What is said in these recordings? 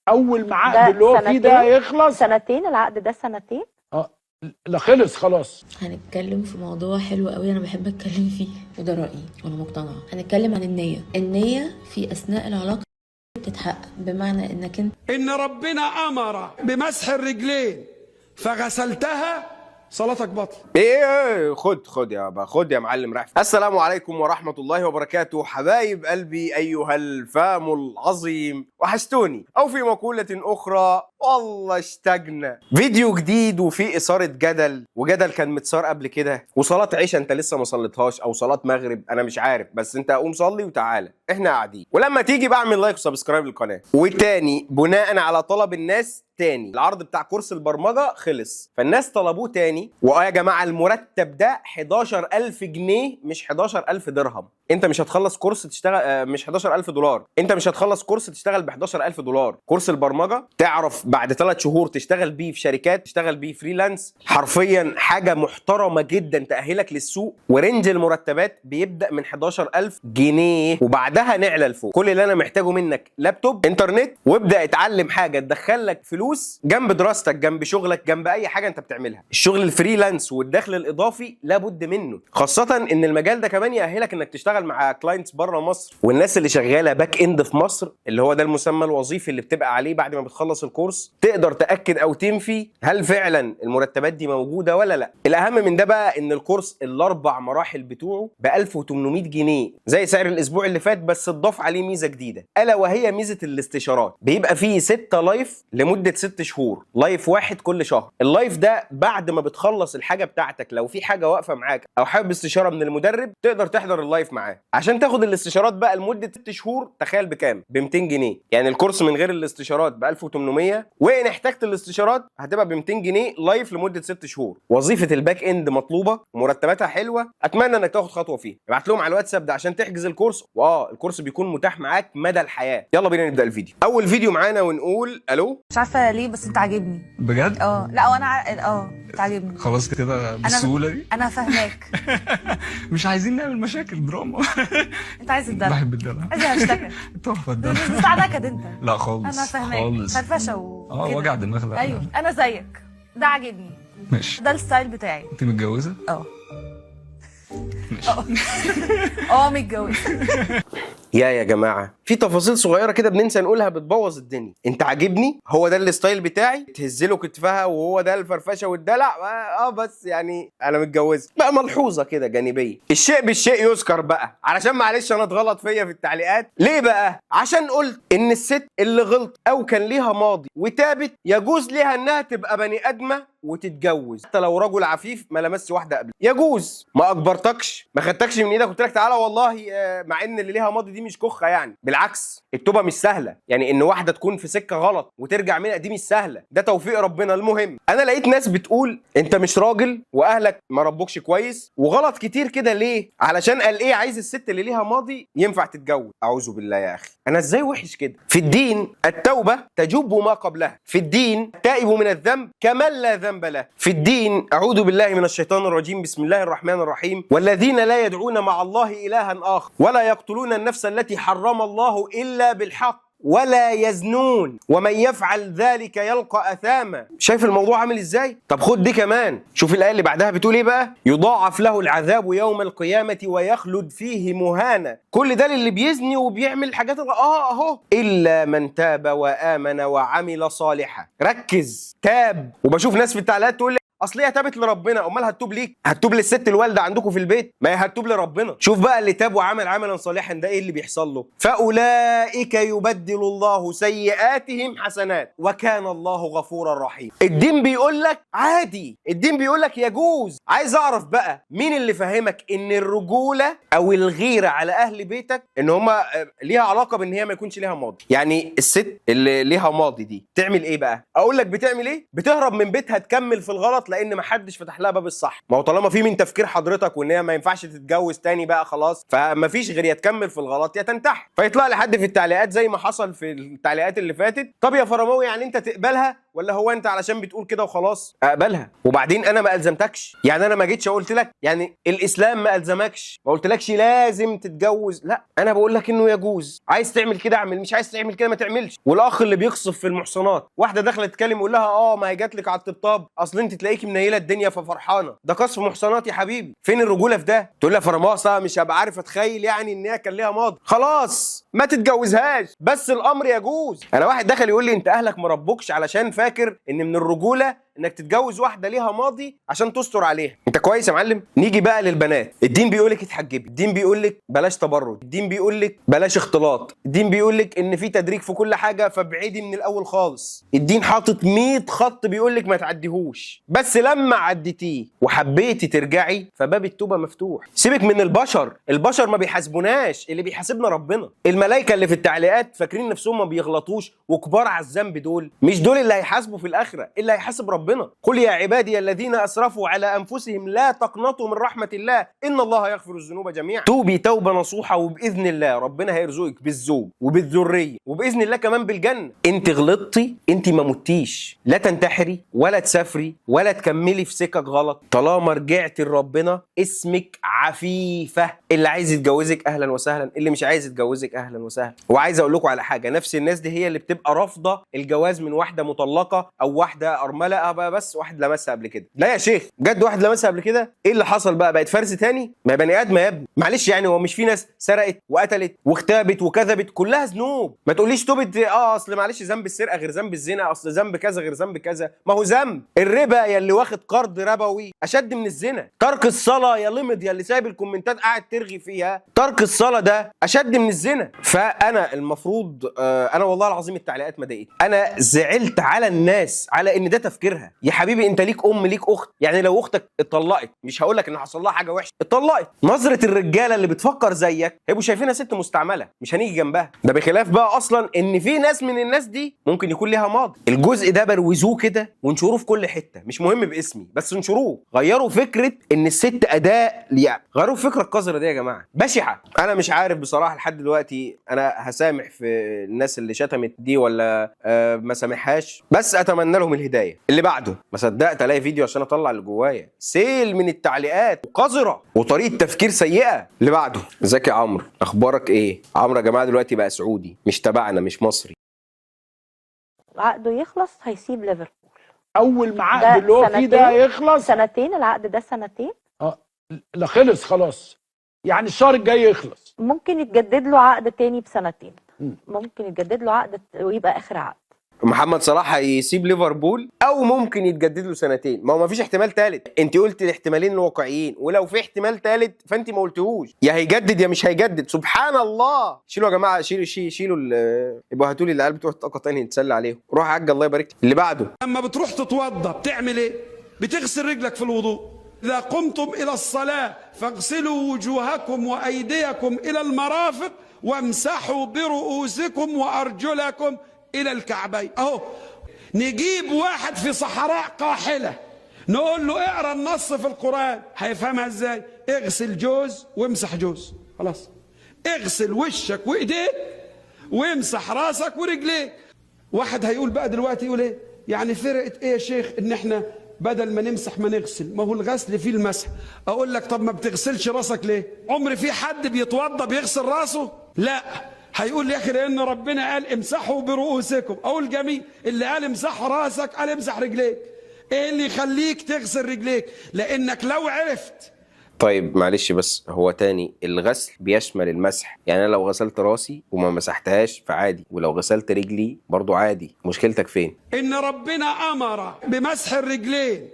اول ما عقد اللي هو فيه ده يخلص. سنتين العقد ده سنتين. لا خلص خلاص. هنتكلم في موضوع حلو قوي انا بحب اتكلم فيه، وده رأيي وانا مقتنعة. هنتكلم عن النية. النية في اثناء العلاقة بتتحقق، بمعنى انك انت ان ربنا امر بمسح الرجلين فغسلتها صلاتك بطل. ايه خد خد يا با، خد يا معلم راح. السلام عليكم ورحمة الله وبركاته حبايب قلبي، ايها ال fam العظيم، وحشتوني، او في مقولة اخرى والله اشتقنا. فيديو جديد وفي اثارة جدل، وجدل كان متصار قبل كده، وصلاة عشاء انت لسه ما صليتهاش او صلاة مغرب انا مش عارف، بس انت قوم صلي وتعالى احنا قاعدين، ولما تيجي بعمل like و subscribe للقناة. وتاني بناء على طلب الناس، تاني العرض بتاع كورس البرمجة خلص، فالناس طلبوه تاني. واه يا جماعة المرتب ده 11000 جنيه مش 11000 درهم. انت مش هتخلص كورس تشتغل مش 11000 دولار، انت مش هتخلص كورس تشتغل ب 11000 دولار. كورس البرمجة تعرف بعد 3 شهور تشتغل بيه في شركات، تشتغل بيه freelance، حرفيا حاجة محترمة جدا تأهلك للسوق. و range المرتبات بيبدأ من 11000 جنيه وبعدها نعلى لفوق. كل اللي انا محتاجه منك لابتوب، انترنت، وابدأ اتعلم حاجة تدخلك فلوس جنب دراستك، جنب شغلك، جنب اي حاجة انت بتعملها. الشغل ال freelance والدخل الاضافي لابد منه، خاصة ان المجال ده كمان يأهلك انك تشتغل مع clients بره مصر، والناس اللي شغالة back end في مصر، اللي هو ده المسمى الوظيفي اللي بتبقى عليه بعد ما بتخلص الكورس، تقدر تاكد او تنفي هل فعلا المرتبات دي موجودة ولا لا. الاهم من ده بقى ان الكورس الاربع مراحل بتوعه ب 1800 جنيه زي سعر الاسبوع اللي فات، بس اتضاف عليه ميزة جديدة، الا وهي ميزة الاستشارات. بيبقى فيه 6 live لمدة 6 شهور، live واحد كل شهر. ال live ده بعد ما بتخلص الحاجة بتاعتك، لو في حاجة واقفة معاك او حابب استشاره من المدرب، تقدر تحضر ال live معاه عشان تاخد الاستشارات بقى لمدة 6 شهور. تخيل بكام؟ ب 200 جنيه. يعني الكورس من غير الاستشارات ب 1800، وان احتجت الاستشارات هتبقى ب 200 جنيه live لمدة 6 شهور. وظيفة ال back end مطلوبه ومرتباتها حلوة، اتمنى انك تاخد خطوة فيه. ابعت لهم على الواتساب ده عشان تحجز الكورس، واه الكورس بيكون متاح معاك مدى الحياة. يلا بينا نبدا الفيديو. اول فيديو معانا ونقول الو. مش عارفه ليه بس انت عاجبني. بجد؟ اه لا وانا انت عاجبني. خلاص كده بالسهولة دي؟ انا فاهماك. مش عايزين نعمل مشاكل دراما. انت عايز الدلع. بحب الدلع. عايز هشتكى. تحفة الدلع. بتاع نكد انت. لا خالص. انا فاهماك. خالص. فرفشه اه وجع دماغ. لا. ايوه انا زيك، ده عاجبني. ماشي. ده ال style بتاعي. انت متجوزة؟ اه. ماشي. اه متجوزة. يا جماعة في تفاصيل صغيرة كده بننسى نقولها بتبوظ الدنيا. انت عاجبني، هو ده ال style بتاعي، تهز له كتفها وهو ده الفرفشه والدلع. بس يعني انا متجوز بقى. ملحوظة كده جانبيه، الشيء بالشيء يذكر بقى، علشان معلش انا اتغلط فيا في التعليقات. ليه بقى؟ عشان قلت ان الست اللي غلط او كان ليها ماضي وتابت يجوز ليها انها تبقى بني ادمه وتتجوز، حتى لو رجل عفيف ما لمسش واحدة قبل. يجوز، ما اجبرتكش، ما خدتكش من ايدك قلت لك تعالى والله، مع ان اللي ليها ماضي دي مش كخه يعني، بالعكس التوبة مش سهلة، يعني ان واحدة تكون في سكة غلط وترجع منها دي مش سهلة، ده توفيق ربنا. المهم انا لقيت ناس بتقول انت مش راجل واهلك ما ربوكش كويس وغلط كتير كده ليه؟ علشان قال ايه عايز الست اللي ليها ماضي ينفع تتجوز. اعوذ بالله يا اخي، انا ازاي وحش كده؟ في الدين التوبة تجب ما قبلها، في الدين التائب من الذنب كمن لا ذنب له، في الدين اعوذ بالله من الشيطان الرجيم، بسم الله الرحمن الرحيم، والذين لا يدعون مع الله الها اخر ولا يقتلون النفس التي حرم الله الا بالحق ولا يزنون ومن يفعل ذلك يلقى اثاما. شايف الموضوع عامل ازاي؟ طب خد دي كمان، شوف الايه اللي بعدها بتقول ايه بقى؟ يضاعف له العذاب يوم القيامة ويخلد فيه مهانا. كل ده للي بيزني وبيعمل حاجات اهو، الا من تاب وامن وعمل صالحا. ركز، تاب. وبشوف ناس في التعليقات تقول لي اصل هي تابت لربنا، امال هتتوب ليك؟ هتتوب للست الوالدة عندكم في البيت؟ ما هي هتتوب لربنا. شوف بقى اللي تاب وعمل عملا صالحا ده ايه اللي بيحصل له؟ فاولئك يبدل الله سيئاتهم حسنات وكان الله غفورا رحيما. الدين بيقول لك عادي، الدين بيقول لك يجوز. عايز اعرف بقى مين اللي فهمك ان الرجولة او الغيرة على اهل بيتك ان هما ليها علاقة بان هي ما يكونش ليها ماضي؟ يعني الست اللي ليها ماضي دي تعمل ايه بقى؟ اقول لك بتعمل ايه؟ بتهرب من بيتها، تكمل في الغلط لان ما حدش فتح لها باب الصح. ما هو طالما في من تفكير حضرتك وان هي ما ينفعش تتجوز تاني بقى خلاص، فما فيش غير يا تكمل في الغلط يا تنتحر. فيطلع لي حد في التعليقات زي ما حصل في التعليقات اللي فاتت، طب يا فرماوي يعني انت تقبلها؟ ولا هو انت علشان بتقول كده وخلاص؟ اقبلها. وبعدين انا ما الزمتكش، يعني انا ما جيتش قلت لك، يعني الاسلام ما الزمكش، ما قلتلكش لازم تتجوز، لا انا بقول لك انه يجوز. عايز تعمل كده اعمل، مش عايز تعمل كده ما تعملش. والاخ اللي بيقصف في المحصنات، واحدة داخله تتكلم يقول لها ما هي جات لك على الطبطاب، اصل انت تلاقيكي منيله الدنيا ففرحانه. ده قصف محصنات يا حبيبي، فين الرجولة في ده؟ تقول لها فرماسه مش هبقى عارف اتخيل يعني ان هي كان ليها ماضي. خلاص ما تتجوزهاش، بس الامر يجوز. انا واحد دخل يقول لي انت اهلك ما ربوكش علشان فاكر ان من الرجولة انك تتجوز واحدة ليها ماضي عشان تستر عليها. انت كويس يا معلم؟ نيجي بقى للبنات. الدين بيقول لك اتحجبي، الدين بيقول لك بلاش تبرج، الدين بيقول لك بلاش اختلاط، الدين بيقول لك ان في تدريج في كل حاجة فابعدي من الاول خالص. الدين حاطط 100 خط بيقول لك ما تعديهوش، بس لما عديتيه وحبيتي ترجعي فباب التوبة مفتوح. سيبك من البشر، البشر ما بيحاسبوناش، اللي بيحاسبنا ربنا. الملائكة اللي في التعليقات فاكرين نفسهم ما بيغلطوش وكبار على الذنب، دول مش دول اللي هيحاسبوا في الاخرة، اللي هيحاسب ربنا. قل يا عبادي الذين اسرفوا على انفسهم لا تقنطوا من رحمه الله ان الله يغفر الذنوب جميعا. توبي توبه نصوحة وباذن الله ربنا هيرزقك بالزوج وبالذريه وباذن الله كمان بالجنة. انت غلطتي، انت ما متيش، لا تنتحري ولا تسافري ولا تكملي في سكك غلط. طالما رجعتي لربنا اسمك عفيفة. اللي عايز يتجوزك اهلا وسهلا، اللي مش عايز يتجوزك اهلا وسهلا. وعايز اقول لكم على حاجة، نفس الناس دي هي اللي بتبقى رافضه الجواز من واحدة مطلقه او واحدة ارملة، بقى بس واحد لمسها قبل كده. لا يا شيخ بجد، واحد لمسها قبل كده ايه اللي حصل بقى؟ بقت فرز تاني؟ ما بني ادم يا ابني، معلش يعني هو مش في ناس سرقت وقتلت واغتابت وكذبت؟ كلها ذنوب. ما تقوليش توبه اصل معلش ذنب السرقة غير ذنب الزنا، اصل ذنب كذا غير ذنب كذا. ما هو ذنب الربا يا اللي واخد قرض ربوي اشد من الزنا، ترك الصلاة يا لمض يا اللي سايب الكومنتات قاعد ترغي فيها، ترك الصلاة ده اشد من الزنا. فانا المفروض انا والله العظيم التعليقات ما ضايقتني، انا زعلت على الناس على ان ده تفكيرها. يا حبيبي انت ليك ام ليك اخت، يعني لو اختك اتطلقت مش هقول لك ان حصل لها حاجة وحشة، اتطلقت، نظره الرجالة اللي بتفكر زيك هيبقوا شايفينها ست مستعملة، مش هنيجي جنبها. ده بخلاف بقى اصلا ان في ناس من الناس دي ممكن يكون ليها ماضي. الجزء ده بروزوه كده وانشروه في كل حتة، مش مهم باسمي بس انشروه. غيروا فكرة ان الست اداه، يعني غيروا الفكرة القذرة دي يا جماعة، بشعة. انا مش عارف بصراحة لحد دلوقتي انا هسامح في الناس اللي شتمت دي ولا ما سامحهاش، بس اتمنى لهم الهداية. اللي بعده، ما صدقت الاقي فيديو عشان اطلع اللي جوايا، سيل من التعليقات وقذره وطريقه تفكير سيئه. اللي بعده، ازيك يا عمرو، اخبارك ايه؟ عمرو يا جماعة دلوقتي بقى سعودي، مش تبعنا، مش مصري. عقده يخلص هيسيب ليفربول. اول ما عقد اللي هو فيه ده يخلص سنتين، العقد ده سنتين. لا خلص خلاص، يعني الشهر الجاي يخلص. ممكن يتجدد له عقد تاني بسنتين، ممكن يتجدد له عقد ويبقى اخر عقد. محمد صلاح هيسيب ليفربول او ممكن يتجدد له سنتين، ما هو ما فيش احتمال ثالث. انت قلت الاحتمالين الواقعيين، ولو في احتمال ثالث فانت ما قلتهوش، يا هيجدد يا مش هيجدد. سبحان الله. شيلوا يا جماعة، شيلوا شيلوا يبقوا هاتوا لي العيال بتوع الطاقة تاني نتسلى عليهم. روح يا حاج الله يبارك. اللي بعده، لما بتروح تتوضى بتعمل ايه؟ بتغسل رجلك في الوضوء. إذا قمتم إلى الصلاة فاغسلوا وجوهكم وأيديكم إلى المرافق وامسحوا برؤوسكم وأرجلكم إلى الكعبين. أهو نجيب واحد في صحراء قاحلة نقول له اقرأ النص في القرآن، هيفهمها ازاي؟ اغسل جوز وامسح جوز، خلاص. اغسل وشك وإيديك وامسح راسك ورجليك. واحد هيقول بقى دلوقتي، يقول ايه يعني فرقت ايه يا شيخ ان احنا بدل ما نمسح ما نغسل؟ ما هو الغسل فيه المسح. اقول لك طب ما بتغسلش راسك ليه؟ عمر في حد بيتوضى بيغسل راسه؟ لا. هيقول لي يا اخي لان ربنا قال امسحوا برؤوسكم. اقول جميل، اللي قال امسح راسك قال امسح رجليك. ايه اللي يخليك تغسل رجليك؟ لانك لو عرفت. طيب معلش، بس هو تاني الغسل بيشمل المسح، يعني انا لو غسلت راسي وما مسحتهاش فعادي، ولو غسلت رجلي برضو عادي. مشكلتك فين؟ ان ربنا امر بمسح الرجلين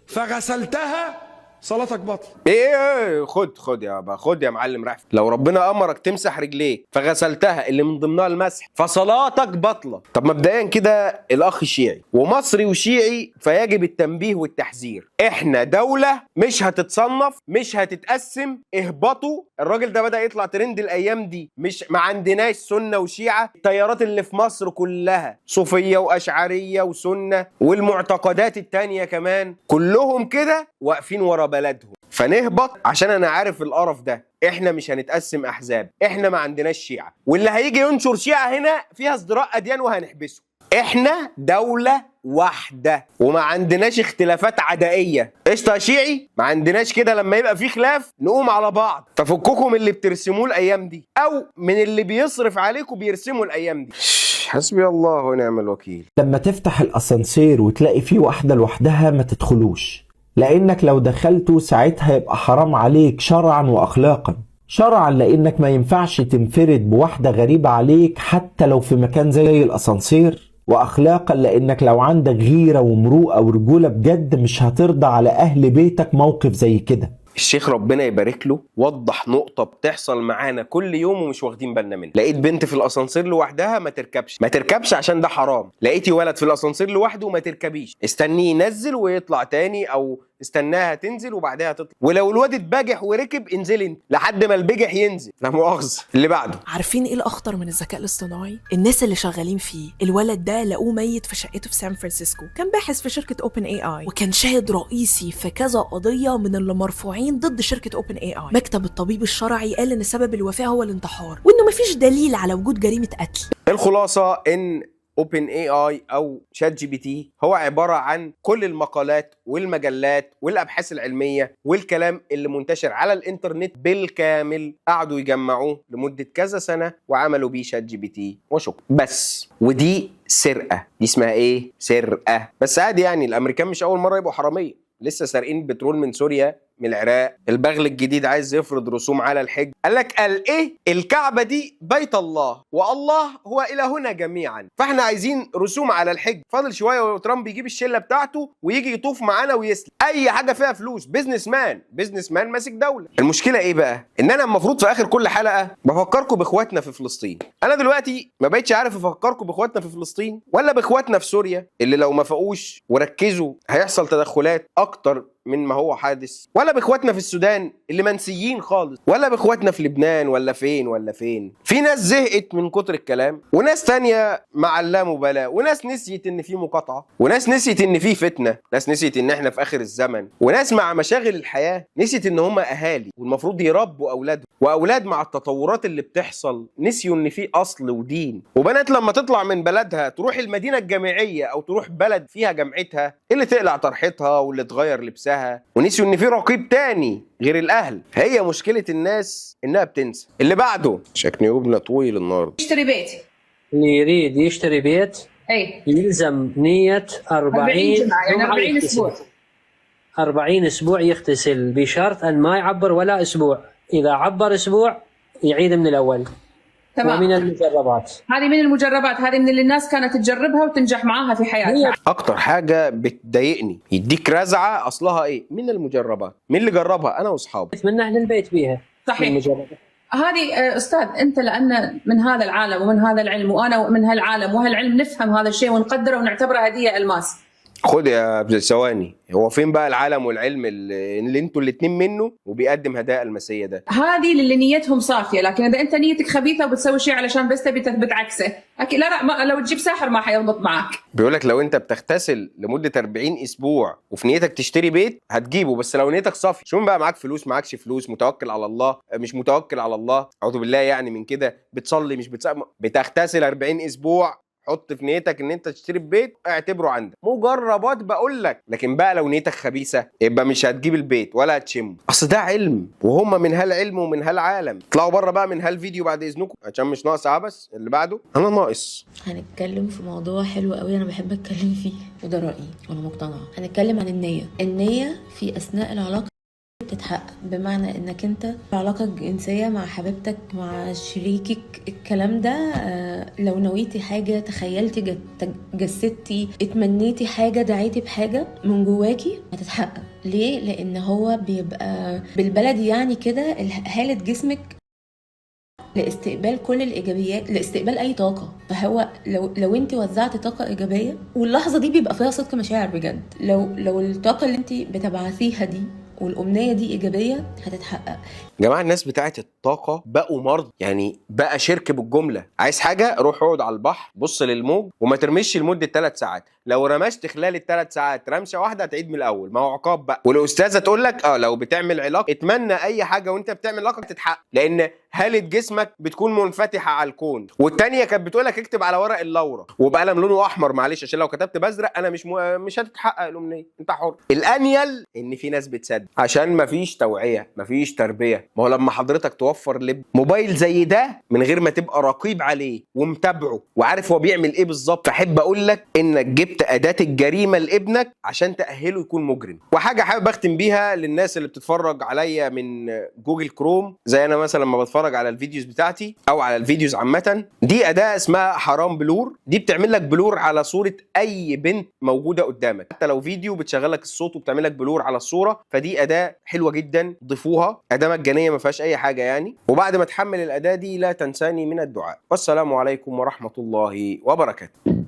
فغسلتها صلاتك باطله. ايه خد يا با، خد يا معلم راح. لو ربنا امرك تمسح رجليك فغسلتها اللي من ضمنها المسح فصلاتك باطله. طب مبدئيا كده الاخ شيعي ومصري وشيعي، فيجب التنبيه والتحذير. احنا دولة مش هتتصنف، مش هتتقسم. اهبطوا. الراجل ده بدا يطلع ترند الايام دي. مش ما عندناش سنة وشيعه، التيارات اللي في مصر كلها صوفية واشعريه وسنة والمعتقدات التانية كمان، كلهم كده واقفين ورا بلدهم. فنهبط عشان انا عارف القرف ده. احنا مش هنتقسم احزاب، احنا ما عندناش شيعه، واللي هيجي ينشر شيعه هنا فيها ازدراء اديان وهنحبسه. احنا دولة واحدة وما عندناش اختلافات عدائية. قشطه يا شيعي، ما عندناش كده لما يبقى في خلاف نقوم على بعض. ففككم من اللي بترسموه الايام دي، او من اللي بيصرف عليكم بيرسموا الايام دي. حسبي الله ونعم الوكيل. لما تفتح الاسانسير وتلاقي فيه واحدة لوحدها ما تدخلوش، لانك لو دخلته ساعتها يبقى حرام عليك شرعا واخلاقا. شرعا لانك ما ينفعش تنفرد بواحدة غريبة عليك حتى لو في مكان زي الاسانسير، واخلاقا لانك لو عندك غيرة ومروءة ورجولة بجد مش هترضى على اهل بيتك موقف زي كده. الشيخ ربنا يبارك له وضح نقطة بتحصل معانا كل يوم ومش واخدين بالنا منها. لقيت بنت في الأسانسير لوحدها ما تركبش، ما تركبش عشان ده حرام. لقيتي ولد في الأسانسير لوحده ما تركبيش، استنيه ينزل ويطلع تاني، أو استناها تنزل وبعدها تطلع. ولو الواد اتبجح وركب انزلي انت لحد ما البجح ينزل، لا مؤاخذة. اللي بعده، عارفين ايه الاخطر من الذكاء الاصطناعي؟ الناس اللي شغالين فيه. الولد ده لقوه ميت في شقته في سان فرانسيسكو، كان باحث في شركة OpenAI، وكان شاهد رئيسي في كذا قضية من اللي مرفوعين ضد شركة OpenAI. مكتب الطبيب الشرعي قال ان سبب الوفاة هو الانتحار، وانه مفيش دليل على وجود جريمة قتل. الخلاصة ان OpenAI او ChatGPT هو عبارة عن كل المقالات والمجلات والابحاث العلمية والكلام اللي منتشر على الانترنت بالكامل، قعدوا يجمعوه لمدة كذا سنة وعملوا بيه ChatGPT وشكرا بس. ودي سرقه، دي اسمها ايه؟ سرقه. بس عادي يعني، الامريكان مش اول مرة يبقوا حرامية، لسه سارقين بترول من سوريا، من العراق. البغل الجديد عايز يفرض رسوم على الحج، قال لك قال ايه؟ الكعبة دي بيت الله والله هو إلهنا جميعا، فاحنا عايزين رسوم على الحج. فاضل شوية وترامب يجيب الشلة بتاعته ويجي يطوف معانا ويسلم اي حاجة فيها فلوس. businessman، businessman ماسك دولة. المشكلة ايه بقى؟ ان انا المفروض في اخر كل حلقة بفكركم باخواتنا في فلسطين. انا دلوقتي ما بقتش عارف افكركم باخواتنا في فلسطين ولا باخواتنا في سوريا اللي لو ما فاقوش وركزوا هيحصل تدخلات اكتر من ما هو حادث، ولا باخواتنا في السودان اللي منسيين خالص، ولا باخواتنا في لبنان، ولا فين ولا فين. في ناس زهقت من كتر الكلام، وناس تانية مع اللامبالاة، وناس نسيت ان في مقاطعة، وناس نسيت ان في فتنة، ناس نسيت ان احنا في اخر الزمن، وناس مع مشاغل الحياة نسيت ان هم اهالي والمفروض يربوا اولادهم، واولاد مع التطورات اللي بتحصل نسيوا ان في اصل ودين، وبنات لما تطلع من بلدها تروح المدينة الجامعية او تروح بلد فيها جامعتها اللي تقلع طرحتها واللي تغير لبسها، ونسيوا ان في رقيب تاني غير الاهل. هي مشكلة الناس انها بتنسى. اللي بعده، شكل يومنا طويل النهارده. يشتري بيت، اللي يريد يشتري بيت اي يلزم نية 40 جمعة، يعني 40 اسبوع. 40 اسبوع يغتسل، بشرط ان ما يعبر ولا اسبوع، اذا عبر اسبوع يعيد من الاول. تمام. ومن المجربات. هذه من المجربات، هذه من اللي الناس كانت تجربها وتنجح معاها في حياتها. اكتر حاجة بتضايقني يديك رزعه اصلها ايه؟ من المجربات. مين اللي جربها؟ انا واصحابي. من اهل البيت بيها. صحيح. المجربات. هذه استاذ انت لان من هذا العالم ومن هذا العلم، وانا من هالعالم وهالعلم نفهم هذا الشيء ونقدره ونعتبره هديه الماس. خد يا ثواني، هو فين بقى العالم والعلم اللي انتوا الاتنين منه وبيقدم هدايا الماسيه ده؟ هذه اللي نيتهم صافية، لكن اذا انت نيتك خبيثة وبتسوي شيء علشان بس تبي تثبت عكسه، اكيد لا لا ما لو تجيب ساحر ما حيضبط معك. بيقول لك لو انت بتغتسل لمدة 40 اسبوع وفي نيتك تشتري بيت هتجيبه، بس لو نيتك صافية. شوف بقى، معاك فلوس معاكش فلوس، متوكل على الله مش متوكل على الله، اعوذ بالله يعني من كده، بتصلي مش بتصلي، بتغتسل 40 اسبوع، حط في نيتك ان انت تشتري بيت، اعتبره عندك. مجربات بقول لك. لكن بقى لو نيتك خبيثة يبقى مش هتجيب البيت ولا هتشمه. اصل ده علم، وهم من هالعلم ومن هالعالم. اطلعوا بره بقى من هالفيديو بعد اذنكم عشان مش ناقص عبس. اللي بعده، انا ناقص. هنتكلم في موضوع حلو قوي انا بحب اتكلم فيه، وده رايي وانا مقتنعة. هنتكلم عن النية. النية في اثناء العلاقة بتتحقق، بمعنى انك انت في علاقة جنسية مع حبيبتك، مع شريكك، الكلام ده، لو نويتي حاجة، تخيلتي، جسدتي، اتمنيتي حاجة، دعيتي بحاجة من جواكي، هتتحقق. ليه؟ لان هو بيبقى بالبلدي يعني كده حالة جسمك لاستقبال كل الايجابيات، لاستقبال اي طاقة. فهو لو انت وزعتي طاقة ايجابية، واللحظة دي بيبقى فيها صدق مشاعر بجد، لو الطاقة اللي انت بتبعثيها دي والأمنية دي إيجابية هتتحقق. جماعة الناس بتاعت الطاقة بقوا مرض، يعني بقى شرك بالجملة. عايز حاجة روح اقعد على البحر، بص للموج وما ترمش لمدة 3 ساعات، لو رمشت خلال ال3 ساعات رمشة واحدة هتعيد من الأول، ما هو عقاب بقى. والأستاذة تقول لك لو بتعمل علاقة اتمنى أي حاجة وأنت بتعمل علاقة تتحقق، لأن هالة جسمك بتكون منفتحة على الكون. والتانية كانت بتقول لك اكتب على ورق اللورة وبقلم لونه احمر، معلش عشان لو كتبت بازرق انا مش هتتحقق الامنية، انت حر. الانيل ان في ناس بتصدق عشان مفيش توعيه، مفيش تربيه. ما هو لما حضرتك توفر لب موبايل زي ده من غير ما تبقى رقيب عليه ومتابعة وعارف هو بيعمل ايه بالظبط، فاحب اقول لك انك جبت اداه الجريمة لابنك عشان تاهله يكون مجرم. وحاجه حابب اختم بيها للناس اللي بتتفرج عليا من Google Chrome، زي انا مثلا لما بتفرج على ال videos بتاعتي او على ال videos عامة، دي اداه اسمها حرام blur. دي بتعمل لك blur على صوره اي بنت موجودة قدامك، حتى لو فيديو بتشغل لك الصوت وبتعمل لك blur على الصورة. فدي اداه حلوة جدا، ضيفوها، اداه مجانية ما فيهاش اي حاجة يعني. وبعد ما تحمل الاداة دي لا تنساني من الدعاء. والسلام عليكم ورحمة الله وبركاته.